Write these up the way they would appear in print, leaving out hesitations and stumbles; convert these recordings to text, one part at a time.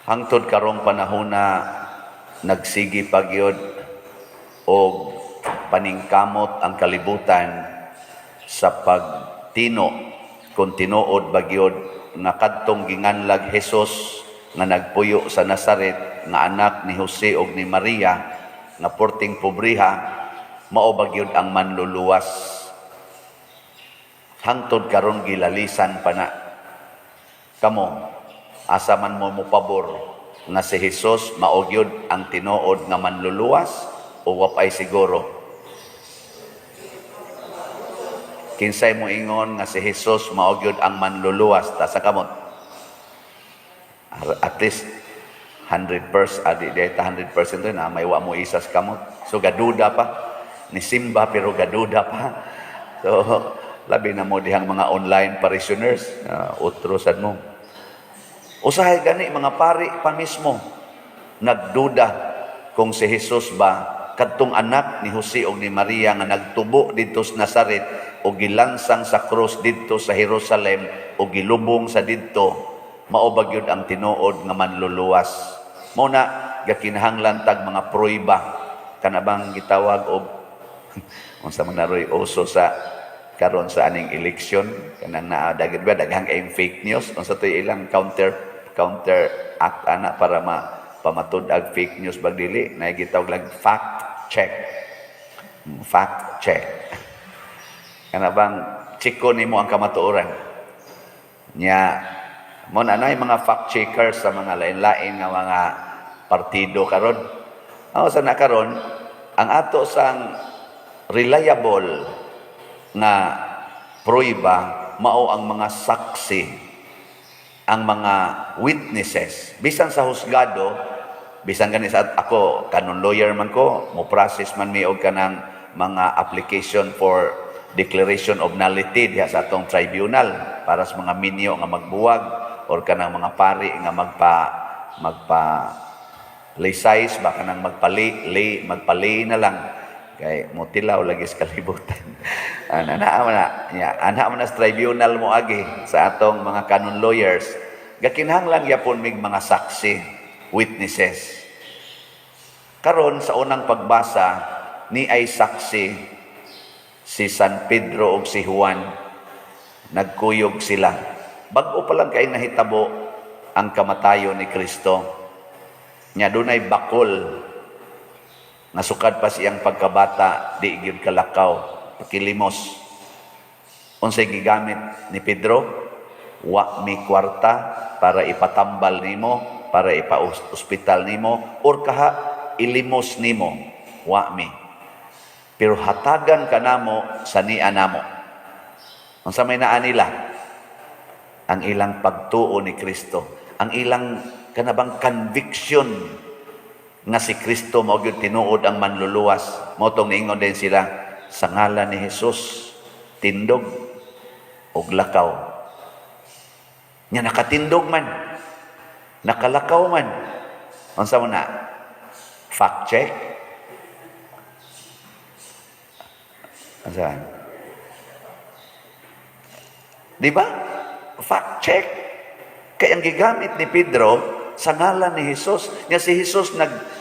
Hangtod karong panahona, nagsigi pa gyud og paningkamot ang kalibutan sa pagtino kung tinuod ba gyud nga kadtong ginganlag Jesus nga nagpuyo sa Nazaret, nga anak ni Jose og ni Maria, nga porting pobriha, mao ba gyud ang Manluluwas. Hangtod karon gilalisan pa na. Kamo, asa man mo mopabor, nga si Jesus mao gyud ang tinuod nga Manluluwas o wa pay siguro? Kinsay mo ingon nga si Jesus mao gyud ang Manluluwas? Taas kamot. At least 100%, adi data 100% na may wa mo isas kamot. So gaduda pa ni simba pero gaduda pa. So labi na mo dihang mga online parishioners, otro sad mo. Usahay gani mga pari pa mismo nagduda kung si Jesus ba, kadtong anak ni Jose og ni Maria nga nagtubo didto sa Nazaret o gilansang sa krus didto sa Jerusalem o gilubong sa didto, mao ba gyud ang tinuod nga Manluluwas. Mao na gakinahanglan tag mga pruweba, kana bang gitawag og unsa man naroy uso sa karon sa aning election, kanang naa daghan ba, daghang kayong fake news. Unsa toy ilang counter counter act ana para ma pamatud-ag fake news bag dili na gitawag lang fact check? Fact check, kana bang chiko nimo ang kamatuoran nya. Mo na nay mga fact checkers sa mga lain-lain nga mga partido karon. Aw sa na karon, ang ato sang reliable nga pruweba mao ang mga saksi, ang mga witnesses. Bisan sa husgado, bisan gani sa ako, canon lawyer man ko, mo process man mi og kanang mga application for declaration of nullity diha sa atong tribunal para sa mga minyo nga magbuwag or kanang mga pari nga magpa magpa lay ba, kanang magpali lay, magpali na lang kay motilaw lagi sa kalibutan. Ana na man na nya, ana man na sa tribunal mo agi sa atong mga canon lawyers, gakinahanglan gyapon mig mga saksi, witnesses. Karon sa unang pagbasa ni ay saksi si San Pedro ug si Juan. Nagkuyog sila. Bag-o pa lang kay nahitabo ang kamatayon ni Kristo. Nya dunay bakol nga sukad pa siyang pagkabata di gyud kalakaw, pakilimos. Unsay gigamit ni Pedro? "Wa mi kwarta para ipatambal nimo, para ipa-ospital nimo or kaha ilimos nimo. Wa mi. Pero hatagan ka namo sa niya namo." Unsa may naa nila? Ang ilang pagtuo ni Kristo, ang ilang kanabang conviction nga si Kristo mao gyud tinuod ang Manluluwas. Mao tong niingon din sila, "Sa ngalan ni Jesus, tindog og lakaw." Nya nakatindog man, nakalakaw man. Unsa mo na? Fact check? Unsa? Di ba? Fact check. Kaya ang gigamit ni Pedro sa ngalan ni Jesus. Nya si Jesus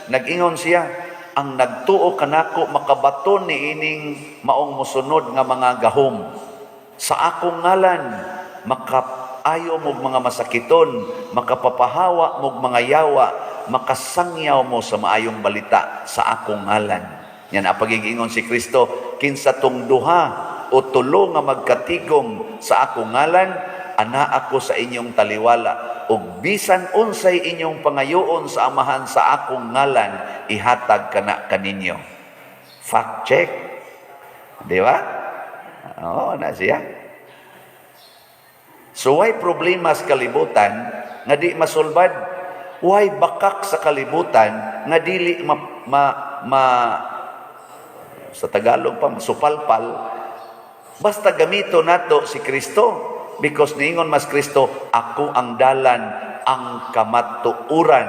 nag-ingon siya, "Ang nagtuo kanako makabaton ni ining maong mosunod nga mga gahom. Sa akong ngalan makaayo mog mga masakiton, makapapahawa mog mga yawa, makasangyaw mo sa maayong balita sa akong ngalan." Yan ang pagigingon si Kristo, "Kinsa tong duha o tulo nga magkatigom sa akong ngalan, ana ako sa inyong taliwala. Ug bisan unsay inyong pangayoon sa Amahan sa akong ngalan, ihatag kana kaninyo." Fact check. Di ba? Oo, na siya. So why problema sa kalibutan nga di masulbad? Why bakak sa kalibutan nga dili ma, sa Tagalog pa, masupalpal? Basta gamito nato si Kristo, because niingon mas Kristo, "Ako ang dalan, ang kamatuoran.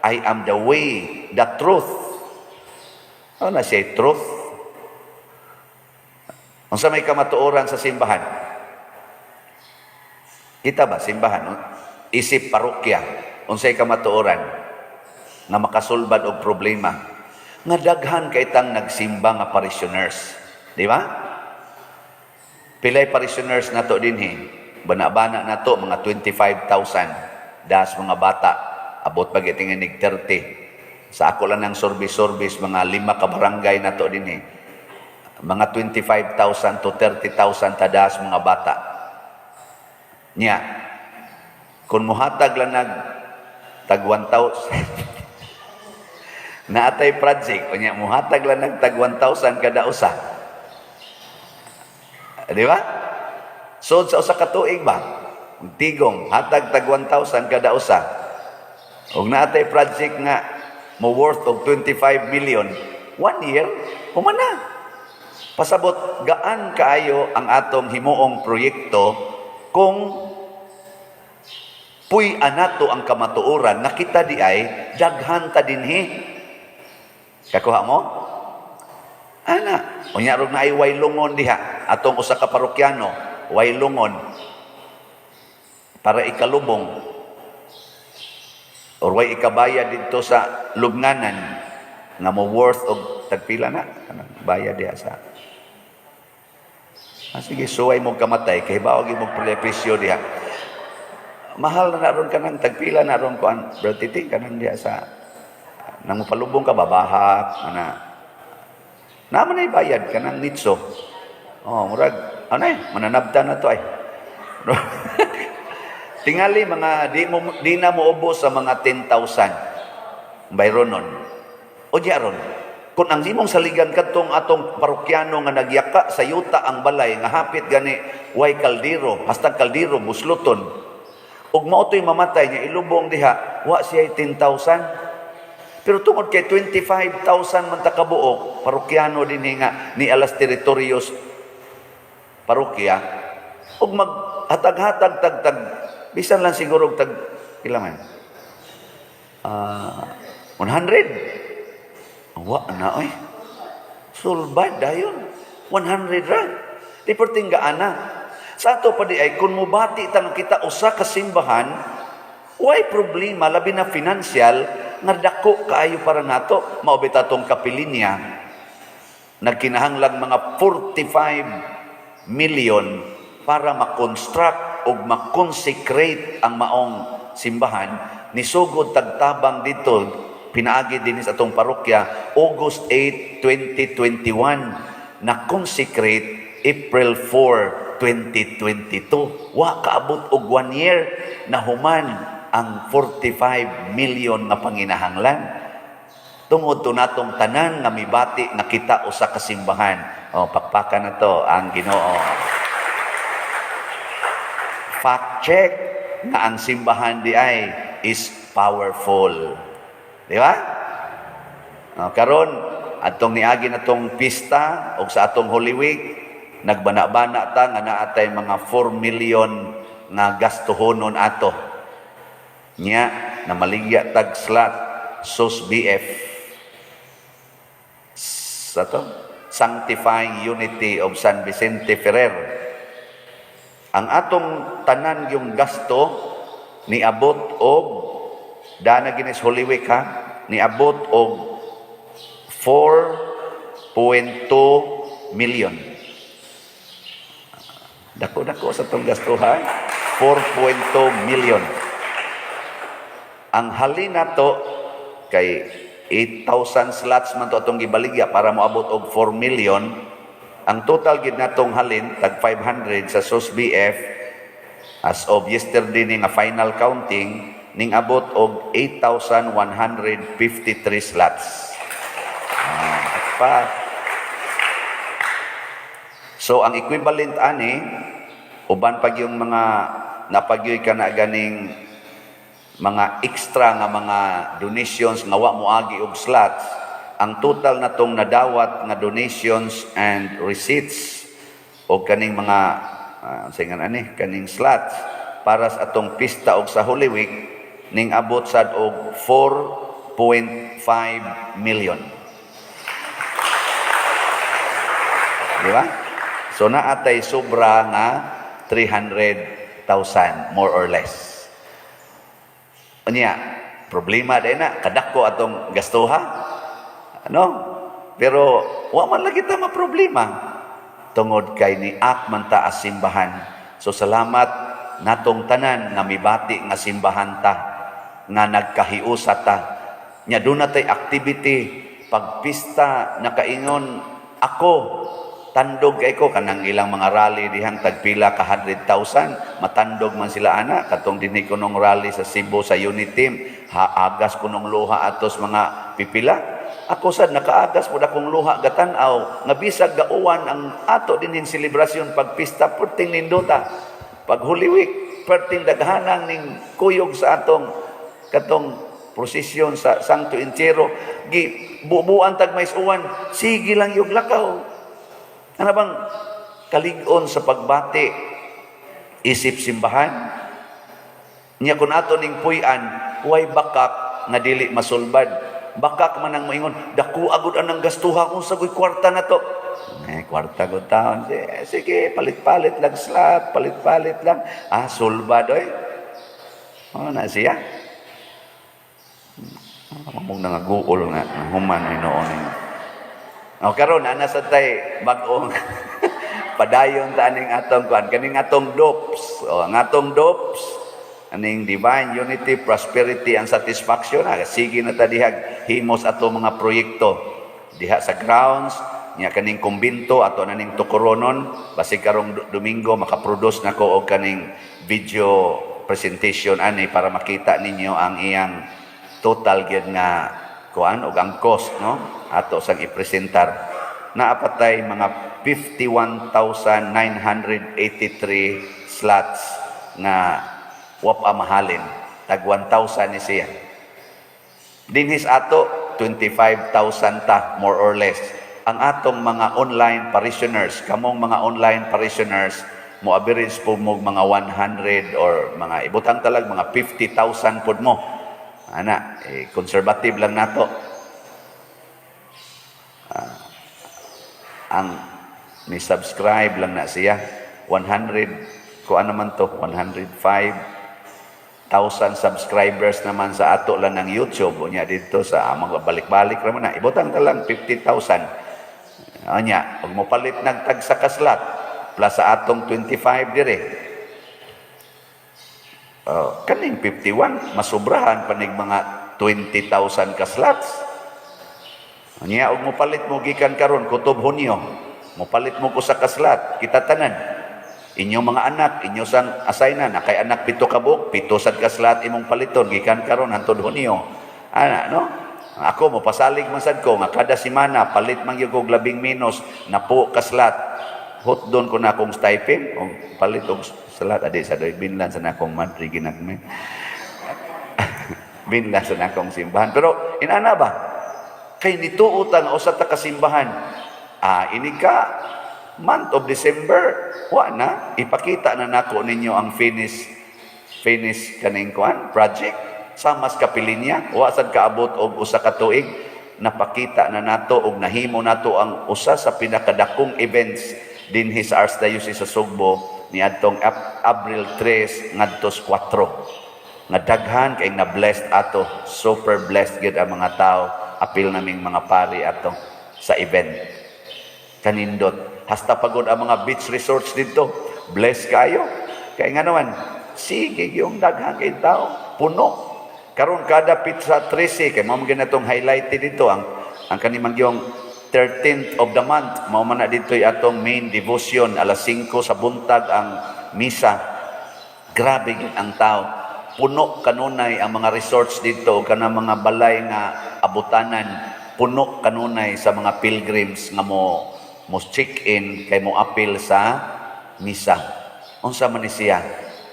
I am the way, the truth." Ano na siya truth? Unsa may kamatuoran sa simbahan? Kita ba simbahan? Isip parokya. Unsay kamatuoran nga makasulbad og problema? Nga daghan kay tang nagsimba nga parishioners. Di ba? Pilay parishioners nato dinhi? Bana-bana nato mga 25,000. Das mga bata abot pa gitinginig 30. Sa ako lang ng service-service, mga lima ka barangay nato dinhi. Mga 25,000 to 30,000 tadas mga bata. Nya, kung muhatag lang nag tag 1,000 naatay project, unya muhatag lang nag tag 1,000 kada usa. Di ba? So sa usa ka tuig ba? Tigong hatag tag 1,000 kada usa. Ug naatay project nga mo worth og 25 million, one year, human na. Pasabot, gaan kaayo ang atong himuong proyekto kung puy anato ang kamatuoran nga kita di ay daghan ta dinhi. Kakuha mo? Ana, unya rog naay way lungon diha atong usa ka parokyano, way lungon para ikalubong or way ikabayad didto sa lubnganan nga mo worth og tagpila na kanang bayad diha sa. Ah, sige, suway mo kamatay kay bawo gyud mo presyo diha. Mahal na ron kanang tagpila na ron kuan, bro Titi, kanang diha sa nang mopalubong ka, babahak ana naman ay bayad kanang nitso. Oh, murag ano eh, mananabta na to ay. Tingali mga di mo di na mo ubos sa mga 10,000 bayronon. O di aron, kung ang imong saligan kadtong atong parokyano nga nagyaka sa yuta ang balay nga hapit gani way kaldero, hastang kaldero busluton. Ug mao to'y mamatay niya, ilubong diha, wa siya 10,000. Pero tungod kay 25,000 man ta kabuok parokyano dinhi nga ni alas teritoryos parokya, ug maghatag-hatag tag tag bisan lang siguro og tag pila man? Ah, 100. Wa na oy. Sulbad dayon. 100 ra. Di perting gaana. Sa ato pa di ay kung mubati ta nga kita usa ka simbahan, way problema labi na financial nga dako kaayo para nato. Mao bitaw atong kapilinya nagkinahanglang mga 45 million para makonstruct o makonsecrate ang maong simbahan. Nisugod tagtabang dito pinaagi din sa atong parokya August 8, 2021, na consecrate April 4, 2022. Wa kaabot og one year na human ang 45 million nga panginahanglan tungod to natong tanan nga mibati nga kita usa ka simbahan. Oh, pakpakan na to ang Ginoo. Fact check nga ang simbahan di ay is powerful. Di ba? Oh, karon atong niagi na tong pista og sa atong Holy Week, nagbana-bana ta nga naa tay mga 4 million nga gastuhonon ato. Nya namaligya tag slot SOS BF sa to Sanctifying Unity of San Vicente Ferrer. Ang atong tanan yung gasto niabot og dana ginis Holy Week ha, niabot og 4.2 million. Dako-dako sa tong gastuhan, 4.2 million. Ang halin nato kay 8,000 slots man to atong gibaligya para moabot og 4 million. Ang total gid natong halin tag 500 sa SOS BF as of yesterday ni nga final counting ning abot og 8,153 slots. Ah, pa. So ang equivalent ani uban pag yung mga napagyoy ka na ganing mga extra nga mga donations nga wa moagi og slots, ang total na tong nadawat nga donations and receipts o kaning mga sa nga ani kaning slots para sa atong pista og sa Holy Week ning abot sad og 4.5 million. Di ba? So naatay sobra nga 300,000 more or less. Unya, problema diay na, kadako atong gastuha. Ano? Pero wa man lagi ta maproblema tungod kay ni-act man ta as simbahan. So salamat natong tanan nga mibati nga simbahan ta, nga nagkahiusa ta. Nya duna tay activity pagpista, nakaingon ako, tandog kay ko kanang ilang mga rally dihang tagpila ka 100,000, matandog man sila ana. Katong dinhi kunong rally sa Cebu sa Unity Team, haagas kunong luha atos mga pipila. Ako sad nakaagas pud akong luha, gatan-aw nga bisag gauwan ang ato dinhing selebrasyon pagpista, perting nindota. Pag Holy Week, perting daghanang ning kuyog sa atong katong prosesyon sa Santo Entierro. Gi bubuan tag mais uwan, sige lang yung lakaw. Ano bang kalig-on sa pagbati isip simbahan? Nya kung ato ning puy-an, way bakak nga dili masulbad. Bakak man ang moingon, "Dako agud anang gastuha, unsa goy kwarta na to?" Eh, kwarta gud taon. Sige, sige, palit-palit lang slot, palit-palit lang. Ah, sulbad oy. Oh, na siya. Mamog nangaguol nga human ni noon. O karon ana sa tay bag-ong padayon ta aning atong kuan, kaning atong DOPS. O ang atong DOPS aning Divine Unity, Prosperity and Satisfaction na sige na ta dihag himos ato mga proyekto diha sa grounds nya. Kaning kumbinto ato na ning tukoronon, basig karong Domingo makaproduce na ko og kaning video presentation ani para makita ninyo ang iyang total gyud nga kuan og ang cost, no? Ato sang ipresentar, naapatay mga 51,983 slots nga wa pa mahalin. Tag 1,000 ni siya. Dinhis ato 25,000 ta, more or less. Ang atong mga online parishioners, kamong mga online parishioners, mo average po mo mga 100 or mga ibutang talag mga 50,000 pod mo. Ana, eh, conservative lang nato. Ang ni subscribe lang na siya 100 ko ano man to, 105,000 subscribers naman sa ato lang ng YouTube. Unya dito sa amang balik-balik ra man na, ibutang ta lang 50,000. Unya ug mopalit nagtag sa ka slot plus sa atong 25 dire. Oh, kaning 51 masubrahan panig mga 20,000 ka slots. Unya og mopalit mo gikan karon kutob Hunyo, mopalit mo ko sa ka slot, kita tanan. Inyong mga anak, inyo sang asayna, na kay anak pito ka buok, pito sad ka slot imong paliton gikan karon hantod Hunyo. Ana, no? Ako mo pasalig man sad ko nga kada semana palit man gyud og labing menos napo ka slot. Hotdon ko na akong stipend og palit og slot adi sa doy binlan sa nakong madre ginagmay. Binlan sa nakong simbahan. Pero inana ba? Kay nituo ta nga usa ta ka simbahan. Ah, ini ka month of December, wa na ipakita na nako ninyo ang finish kaning kuan project sa mas kapilinya. Wa sad kaabot og usa ka tuig, napakita na nato og nahimo nato ang usa sa pinakadakong events dinhi sa Archdiocese sa Sugbo niadtong Abril 3 ngadto 4, nga daghan kay na blessed ato. Super blessed gid ang mga tao, apil naming mga pari ato sa event. Kanindot, hasta pagod ang mga beach resorts dito, bless kayo kay nga naman sige yung daghan kay tao, puno. Karon kada petsa 13 kay mao man ginatong highlighted dito ang kanimang yung 13th of the month, mao man na dito atong main devotion, alas 5 sa buntag ang misa. Grabe gid ang tao, puno kanunay ang mga resorts dito, kanang mga balay nga abutanan, puno kanunay sa mga pilgrims nga mo mo check in kay mo apil sa misa. Unsa man ni siya,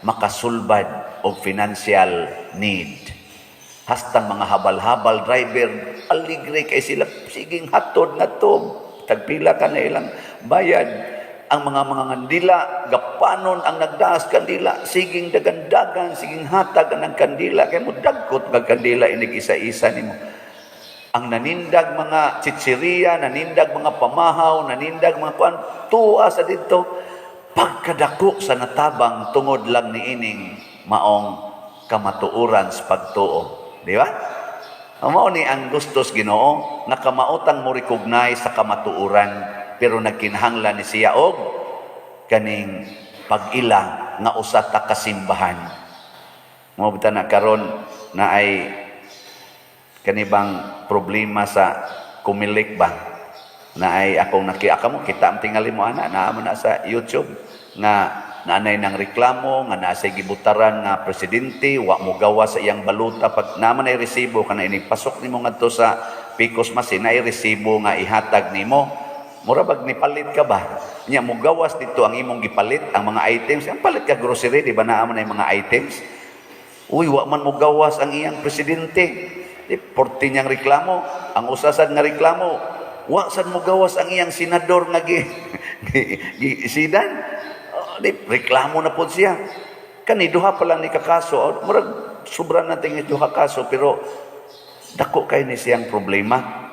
makasulbad og financial need. Hastang mga habal-habal driver, aligre kay sila, siging hatod nga to, tagpila ka na ilang bayad. Ang mga ngandila, gapanon ang nagdaas kandila, siging dagandagan, siging hatag ang kandila kay mo dagkot nga kandila inig isa-isa nimo. Ang nanindag mga chichiriya, nanindag mga pamahaw, nanindag mga kuan, tuwa sa dito pagkadako sa natabang tungod lang niining maong Kamatuoran sa pagtuo. Di ba? Mao ni ang gustos Ginoo nga kamaotang mo recognize sa kamatuoran, pero nagkinahanglan ni siya og kaning pag-ila nga usa ta kasimbahan. Mao bitaw na karon na ay kanibang problema sa Comelec ba na ay akong nakiaka mo kita ang tingali mo ana naa mo na sa YouTube nga naanay ng reklamo nga naa say gibutaran nga presidente, wa mo gawa sa iyang baluta. Pag naman ay resibo kana, inig pasok nimo ngadto sa PCOS machine, na resibo nga ihatag nimo, mura bag nipalit ka ba nya, mo gawas dito ang imong gipalit, ang mga items. Ang palit ka grocery, di ba, naa man ay mga items. Uy, wa man mo gawas ang iyang presidente. Di porti niyang reklamo. Ang usasad nga reklamo, wa sad mo gawas ang iyang senador nga gi sidan. Oh, di reklamo na pod siya. Kani duha pa lang ni kakaso, oh, murag sobra nating duha kaso, pero dako kay ni siyang problema.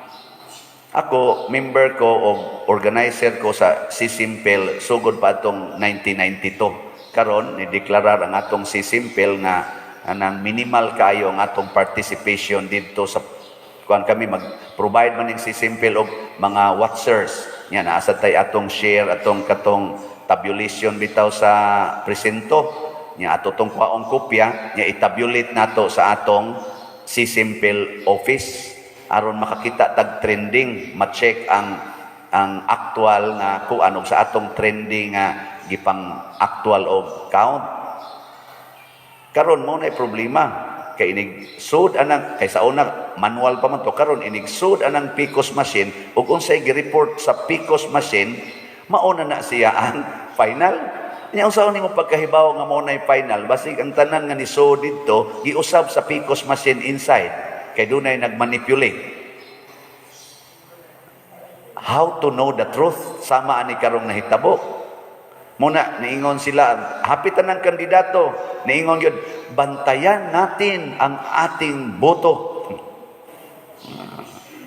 Ako, member ko o organizer ko sa Sisimpel sugod pa atong 1992. Karon ni deklarar ang atong Sisimpel nga anang minimal kayo ang atong participation dito sa kuan. Kami mag-provide man ning Sisimpel og mga watchers. Nya naa sa tay atong share, atong katong tabulation bitaw sa presinto. Nya ato tong kuhaong kopya, nya itabulate nato sa atong Sisimpel office aron makakita tag trending, ma-check ang actual nga kuan og sa atong trending nga gipang actual og count. Karon mo na problema kay inig sud anang, kay sa una manual pa man to, karon inig sud anang PCOS machine ug unsay gi-report sa PCOS machine, mao na na siya ang final. Nya unsaon nimo pagkahibaw nga mao na final? Basig ang tanan nga nisud didto giusab sa PCOS machine inside kay dunay nagmanipulate. How to know the truth sama ani karong nahitabo? Muna niingon sila, hapit ng kandidato, niingon yun, "Bantayan natin ang ating boto."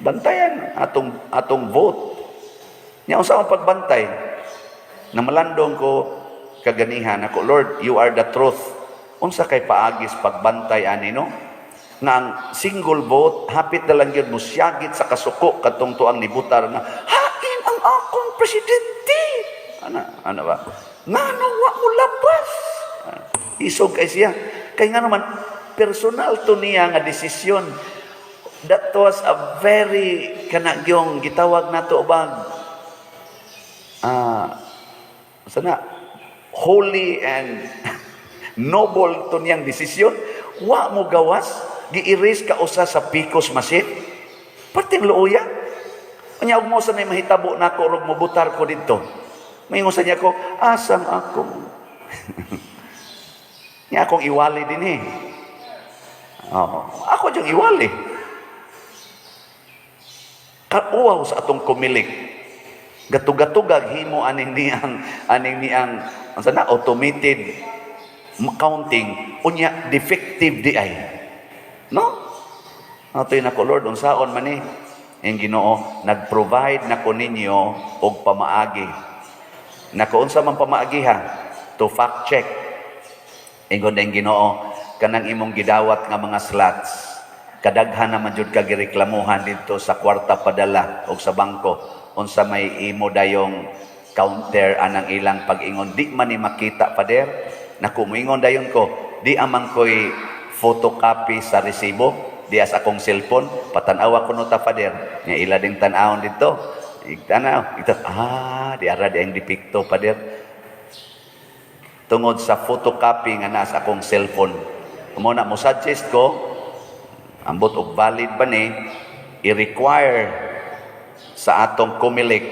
Bantayan atong atong vote. Nya unsa ang pagbantay? Namalandong ko kaganihan ako, "Lord, you are the truth. Unsa kay paagis pagbantay ani, no?" Nga ang single vote, hapit na lang yun musyagit sa kasuko katong tuang nibutar nga hain ang akong presidente. Ana, ano ba? Ngano wa mo labas? Ah, isog kay siya. Kay nga naman, personal to niya nga desisyon. That was a very kanagyong gitawag nato bag sana holy and noble to niyang desisyon. Wa mo gawas, gi-erase ka usa sa PCOS machine. Perting luoya. Unya ug mo sa may mahitabo nako rog mobutar ko didto. Maingon sa niya ko, asang ako. Nya akong iwali din eh. Oo. Ako diyang iwali. Kauwaw sa atong Comelec. Gatugatugag himo aning niyang unsa na, automated counting, unya defective di ay. No? Atoy nako, "Lord, unsaon man ni?" Ang Ginoo, "Nag-provide na ko ninyo og pamaagi." Nako, "Unsa man pamaagi ha?" "To fact check." Ingon ang Ginoo, "Kanang imong gidawat nga mga slots, kadaghan naman jud ka gireklamuhan didto sa kwarta padala og sa bangko. Unsa may imo dayong counter anang ilang pag-ingon di man ni makita, Pader?" Naku, moingon dayon ko, "Di amang ko'y photocopy sa resibo di sa akong cellphone, patanawa ko no ta, Pader." Nya ila ding tan-awon dito. Igtanaw, ito, ah, di ara di ang depekto, Pader. Tungod sa photocopy nga nasa akong cellphone. Mo na mo suggest ko, ambot og valid ba ni, i-require sa atong Comelec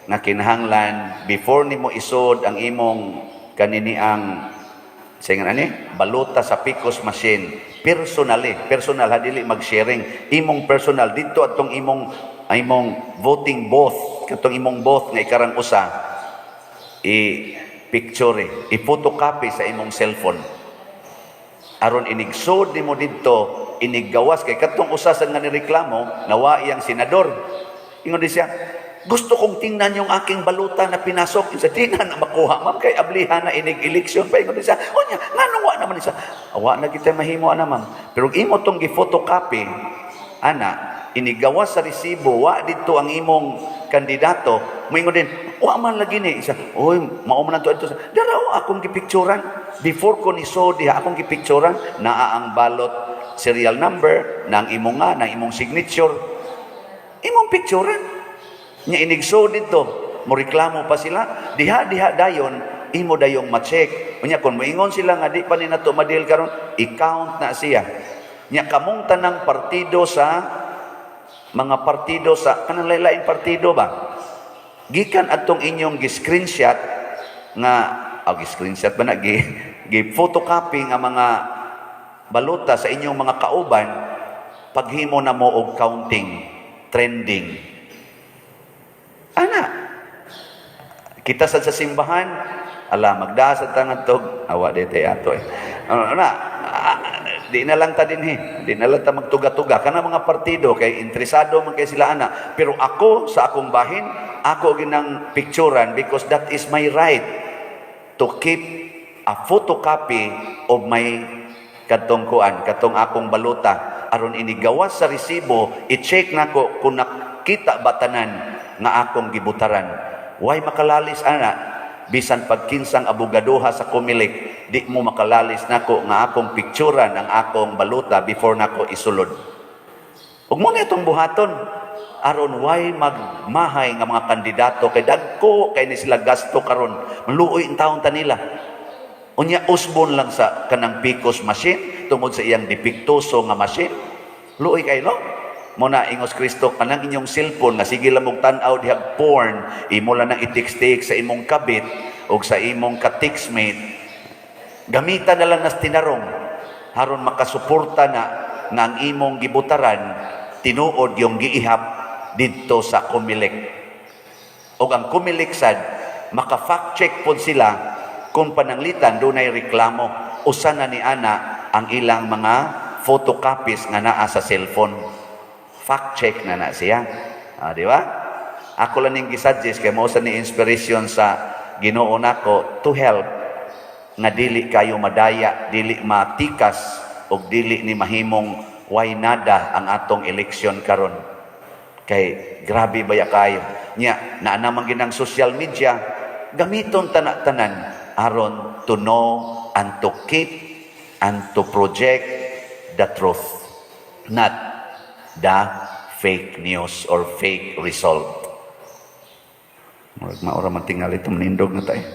nga kinahanglan before nimo isod ang imong kaniniang singan ani baluta sa PCOS machine, personally, personal ha, dili mag-sharing, imong personal didto atong imong imong voting booth, katong imong booth nga ikarang usa, i picture, i-photocopy sa imong cellphone aron inigsod nimo didto iniggawas. Kay katong usa sa nga nireklamo, nawa iyang senador, ingon di siya. Gusto kong tingnan yung aking baluta na pinasok. Sa di na na makuha, ma'am, kay ablihan na inig election pa. Ingon siya, "Unya, nganong wa naman siya?" "Wa na kita mahimo ana, ma'am." Pero imo tong gi-photocopy, ana, inigawas sa resibo, wa dito ang imong kandidato, moingon din, "Wa man lagi ni." Isa, "Oy, mao man to adto." "Dara o akong gipicturan. Before ko ni so diha akong gipicturan, naa ang ballot serial number, nang imong nga, nang imong signature. Imong picturan." Nya inigso dito, mo reklamo pa sila, diha diha dayon, imo dayong ma-check. Unya kung moingon sila nga di pa ni nato ma-deal karon, i-count na siya. Nya kamong tanang partido sa mga partido sa kanang lain partido ba? Gikan adtong inyong gi-screenshot nga oh, gi-screenshot ba na gi gi photocopy nga mga baluta sa inyong mga kauban, paghimo na mo og counting trending. Ana, kita sad sa simbahan, ala magdasad ta ngadtog awa di tay ato eh. Ano na, di na lang ta dinhi, di na lang ta magtuga-tuga kana mga partido kay interesado man kay sila ana. Pero ako sa akong bahin, ako ginang picturean because that is my right to keep a photocopy of my kadtong kuan, katong akong baluta aron inigawas sa resibo, i-check nako kung nakita ba tanan nga akong gibutaran. Way makalalis ana, bisan pagkinsang abogadoha sa Comelec, di mo makalalis nako nga akong picturean ang akong baluta before nako isulod. Ug mo na itong buhaton aron way magmahay nga mga kandidato kay dagko kay ni sila gasto karon. Maluoy ang taon ta nila. Unya usbon lang sa kanang PCOS machine tungod sa iyang depektuso nga machine. Luoy kay no? Mo na ingos Kristo kanang inyong cellphone nga sige lang mong tan-aw dihag porn, imo lang nang i-text sa imong kabit o sa imong ka-textmate. Gamitan na lang nas tinarong aron makasuporta na nga ang imong gibutaran tinuod yung giihap didto sa Comelec. Og ang Comelec sad maka-fact check pod sila kung pananglitan dunay reklamo usa na ni ana ang ilang mga photocopies nga naa sa cellphone. Fact check na na siya. Ah, di ba? Ako lang ning gisuggest kay mao sa ni inspiration sa Ginoo nako to help nga dili kayo madaya, dili matikas ug dili ni mahimong way nada ang atong eleksyon karon. Kay grabe baya kayo. Nya, naa naman ginang social media, gamiton tana-tanan aron to know and to keep and to project the truth, not the fake news or fake result. Murag maura man tingali ito, manindog na tayo.